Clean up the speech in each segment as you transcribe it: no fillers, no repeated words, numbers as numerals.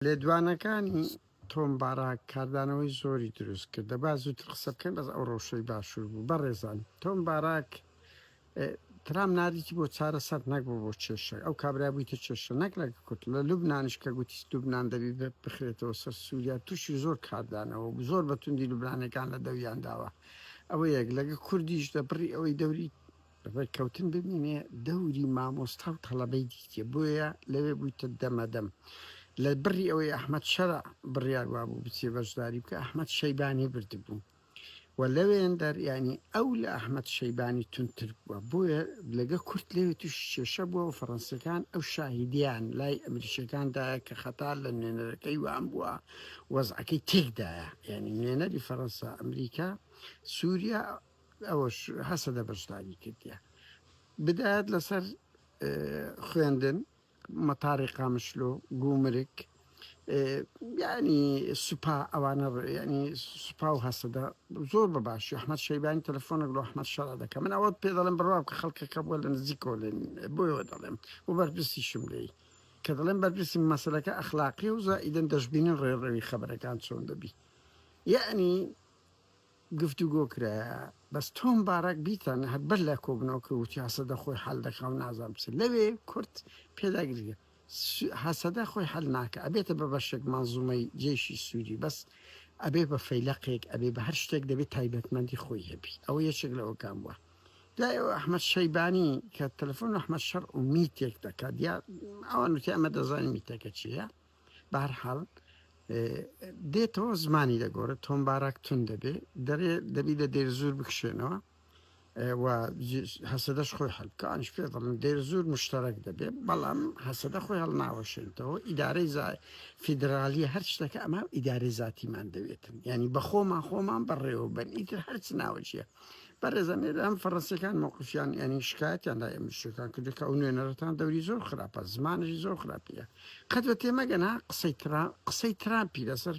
لێدوانەکانی تۆم باراک کاردانەوەی زۆری دروست کرد. دەبا زووتر قسە بکەین بەس ئەو ڕەوشەی باشوور بوو. بەڕێزان تۆم باراک ترامپ ناردیتی بۆ چارەسەر نەک بۆ بۆ کێشە. ئەو کابرا بوویتە کێشە نەک لەگە کورد لە لوبنانیش کە گوتی لوبنان دەبی بخرێتەوە سەر سووریا تووشی زۆر کاردانەوە بوو. زۆر بە توندی لوبنانیەکان لە دەویان داوە. ئەوە یەک لەگە کوردیش لە بڕی ئەوەی دەوری ڕێککەوتن ببینێ دەوری مامۆستا و تەڵەبەی دیتیە بۆیە لەوێ بوویتە دەمە دەم لە بڕی ئەوەی ئەحمەد شەرع بڕیار وابوو بچێ بەشداری بکا ئەحمەد شەیبانی بردبوو و لەوێندەر یانی ئەو لە ئەحمەد شەیبانی توندتر بووە بۆیە لەگە کورد لەوێ تووشی کێشە بووە و فەڕەنسیەکان ئەو شاهیدیان لای ئەمریکیەکان دایە کە خەتا لە نوێنەرەکەی وان بووە وەزعەکەی تێکدایە یانی نوێنەری فەڕەنسا ئەمریکا سوریا ئەوەش هەسەدە بەشداری کردیە بدایەت لەسەر خوێندن مەتاری قامشلۆ گومرک یعنی سوپا ئەوانە ینی سوپا و هەسەدە زۆر بە باشی ئەحمەد شەیبانی تەلەفۆنێک لۆ ئەحمەد شەرع دەکە من ئەوەت پێ دەڵێم بڕوا بکە خەڵکەکە بووە لە نزیکەوە لێ بۆیەوە دەڵێم و بەرپرسیشم لێی کە دەڵێم بەرپرسی مەسەلەکە ئەخلاقی و زائیدەن دەشبینن ڕێڕەوی خەبەرەکان چۆن دەبی یعنی گفتوگۆ کرایە بەس تۆم باراک بیتان هەر بەر لە کۆبنەوەکە وتی هەسەدە خۆی حەل دەکا و نازانم چ لەوێ کورد پێداگری کرد هەسەدە خۆی حەل ناکا ئەبێتە بە بەشێک مەنزومەی جەیشی سوری بەس ئەبێ بە فەیلەقێک ئەبێ بە هەر شتێک دەبێ تایبەتمەندی خۆی هەبی ئەوە یەکێک لەوەکان بووە دوای ئەوە ئەحمەد شەیبانی کە تەلەفۆن ئەحمەد شەڕ و میتێک دەکات یا ئەوان وتی ئەمە دەزانین میتەکە چییە بەهەرحاڵ دێتەوە زمانی دەگۆڕێت، تۆم باراک توند دەبێ، دەرێ دەبی لە دێرزوور بکشێنەوە و هەسەدەش خۆی حەل بکا، ئەوانیش پێ دەڵێن دێرزوور مشتەرەک دەبێ، بەڵام هەسەدە خۆی هەڵناوەشێنتەوە، ئیدارەی فیدراڵیە هەر شتەکە ئەمە ئیدارەی زاتیمان دەوێتن، یانی بە خۆمان خۆمان بەڕێوە بەن، ئیتر هەرچ ناوەچیە. بەڕێزان ئێرە ئەم فەڕەنسیەکان مەوقفیان یانی شکایەتیان لای ئەمریکیەکان کردوە کە ئەو نوێنەرەتان دەوری زۆر خراپە زمانیشی زۆر خراپیە قەت بە تێمەگەن ها قسەی ترا قسەی ترامپی لەسەر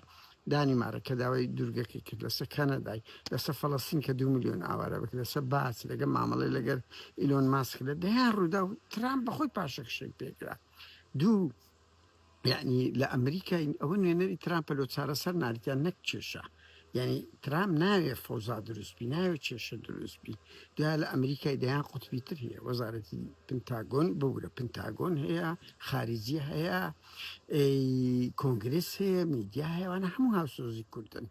دانیمارک کە داوای دوورگەکەی کرد لەسەر کەنەدای لەسەر فەڵەستین کە دو میلیۆن ئاوارە بکرد لەسەر باج لەگەر مامەڵەی لەگەر ئیلۆن ماسک لە دەیان ڕووداو ترامپ بەخۆی پاشەکشەی پێکرا دوو یەعنی لە ئەمریکای ئەوە نوێنەری ترامپە لۆ چارەسەر ناردیان نەک کێشە یعنی ترامپ ناوێ فەوزا دروست بی ناوێ کێشە دروست بی دوای لە ئەمریکای دەیان قوتبی تر هەیە وەزارەتی پنتاگۆن ببورە پنتاگۆن هەیە خارجی هەیە کۆنگرس هەیە میدیا هەیە وانە هەموو هاوسۆزی کوردن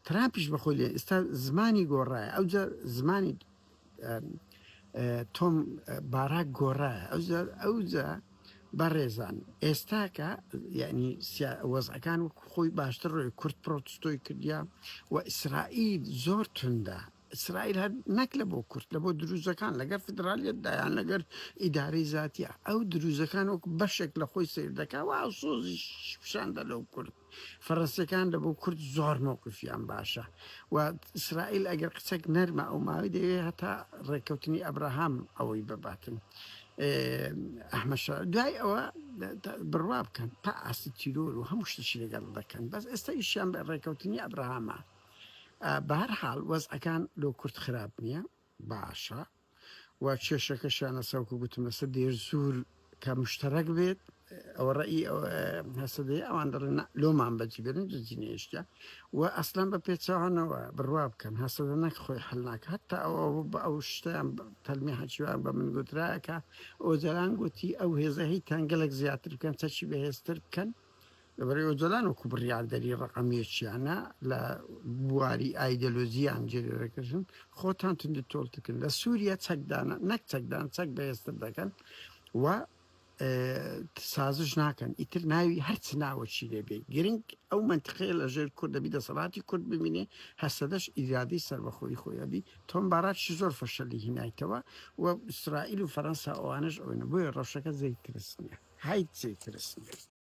ترامپیش بەخۆی لێ ئێستا زمانی گۆڕایە ئەوجا زمانی تۆم باراک گۆڕایە ئەوجا ئەوجا بەڕێزان ئێستاکە یعنی وەزعەکان وەکو خۆی باشتر ڕۆی کورد پرۆتستۆی کردیا و ئیسرائیل زۆر توندە ئیسرائیل هەر نەک لە بۆ کورد لە بۆ دروزەکان لەگەر فدرالیت دایان لەگەر ئیدارەی زاتیە ئەو دروزەکان وەک بەشێک لە خۆی سیر دەکا و سۆزی پیشاندە لەو کورد فەرەنسیەکان لە بۆ کورد زۆر مەوقفیان باشە و ئیسرائیل ئەگەر قچەک نەرمە ئەو ماوەی دەوێ هەتا ڕێککەوتنی ئەبراهام ئەوەی بباتن ئەحمەد شەرع دوای ئەوە بڕوا بکەن تا ئاستی تیرۆر و هەموو شتێکی لەگەڵ دەکەن بەس ئێستا ئیشیان بە ڕێککەوتنی ئەبراهامە بە هەر حاڵ وەزعەکان لۆ کورد خراپ نییە باشە و کێشەکەشیان لەسەر وەکو گوتم لەسەر دێرزوور کە مشتەرەک بێت ئەوە ڕەئی هەسەدەیە ئەوان دەڵێن نا لۆمان بەجی بێنن جەجی نێشتە و ئەسلەن بە پێچەوانەوە بڕوا بکەن هەسەدە نەک خۆی حل ناکە هەتا ئەو بە ئەو شتیان تەلمی حەچیوان بە من گوترایە کە ئۆجەلان گوتی ئەو هێزە هیتان گەلک زیاتر بکەن چەکی بەهێزتر بکەن لەبەرئەوەی ئۆجەلان وەکو بڕیاردەری ڕەقەم یەکیانە لە بواری ئایدەلۆجیان جێگەرەکردن خۆتان توندوتۆڵتر کردن لە سووریا چەکدانە نەک چەکدان چەک بەهێزتر دەکەن و سازش ناکەن ئیتر ناوی هەرچ ناوەکی لێ بێ گرنگ ئەو منتقەیە لە ژێر کورد دەبی دەسەڵاتی کورد ببینێ هەسەدەش ئیرادەی سەربەخۆی خۆی ئەبی تۆم باراکیش زۆر فەشەلی هینایتەوە و ئیسرائیل و فەرەنسا ئەوانەش ئەوەنە بۆیە ڕەوشەکە جێی ترس نییە هیچ جێی ترس نییە.